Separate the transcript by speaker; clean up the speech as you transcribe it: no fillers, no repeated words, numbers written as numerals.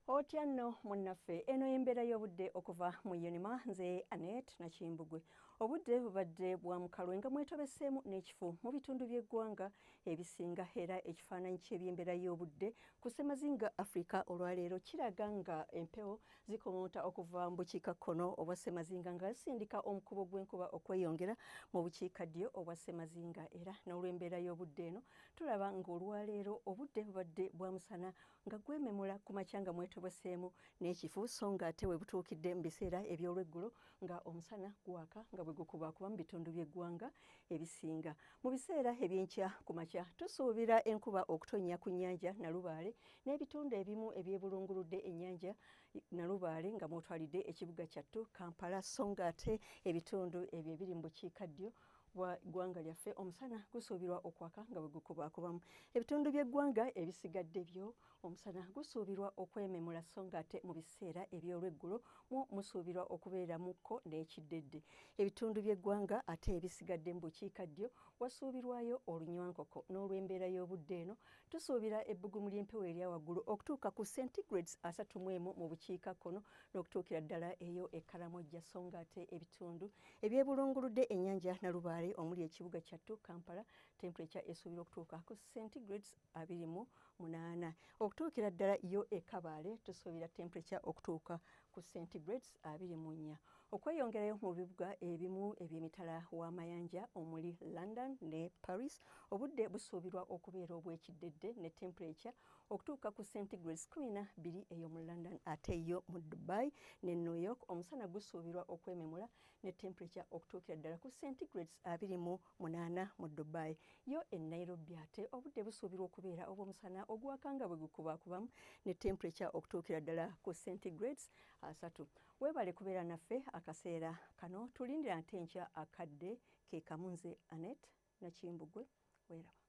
Speaker 1: Otya nno munnaffe, eno y'embeera y'obudde okuva mu UNMA. Nze Anet Nakimbugwe. Obudde bubadde bwa mukalwe nga mwetobeseemu n'ekifu mu bitundu by'eggwanga ebisinga, era ekifaananyi ky'ebyembeera y'obudde ku ssemazinga Africa olwaleero kiraga nga empewo zikomoota okuva mu bukiikakkono obwa ssemazinga nga zisindika omukubo gw'enkuba okweyongera mu bukiikaddyo obwa ssemazinga. Era n'olw'embeera y'obudde eno, tulaba ng'olwaleero obudde bubadde bwa musana nga gwememula ku makya nga mwetobeseemu n'ekifu, so nga ate we butuukidde mu biseera eby'olweggulo nga omusana gwaka nga bwe gukubakuba mu bitundu by'eggwanga ebisinga. Mu biseera ebyenkya ku makya tusuubira enkuba okutonnya ku nnyanja Nalubaale n'ebitundu ebimu ebyebulunguludde ennyanja Nalubaale nga mw'otwalidde ekibuga kyattu Kampala, so nga ate ebitundu ebyo ebiri mu bukiikaddyo bwa ggwanga lyaffe omusana gusuubirwa okwaka nga bwe gukubaakubamu. Ebitundu by'eggwanga ebisigadde byo omusana gusuubirwa okwememula, so nga ate mu biseera eby'olweggulo mwo musuubirwa okubeeramukko n'ekiddedde. Ebitundu by'eggwanga ate ebisigadde mu bukiikaddyo wasuubirwayo olunywankoko. N'olw'embeera y'obudde eno, tusuubira ebbugumu ly'empewo erya waggulu okutuuka ku centigrades 31 mu bukiikakkono n'okutuukira ddala eyo e Karamojja, so nga ate ebitundu ebyebulunguludde ennyanja Nalubaale omuli ekibuga kyattu Kampala temperature esuubirwa okutuuka ku centigrades 28. Okutuukira ddala yo e Kabaale tusuubira temperature okutuuka ku centigrades 24. Okweyongerayo mu bibuga ebimu eby'emitala w'amayanja omuli London ne Paris, obudde busuubirwa okubeera obw'ekiddedde ne temperature okutuuka ku centigrades 12 eyo mu London. Ate yo mu Dubai ne New York omusana gusuubirwa okwememula ne temperature okutuukira ddala ku centigrades 28 mu Dubai. Yo e Nairobi ate obudde busuubirwa okubeera obw'omusana ogwaka nga bwe gukubakubamu ne temperature okutuukira ddala ku centigrades 30. Weebale kubeera naffe akaseera kano, tulindira nte enkya akadde ke kamu. Nze Anet Nakimbugwe, weeraba.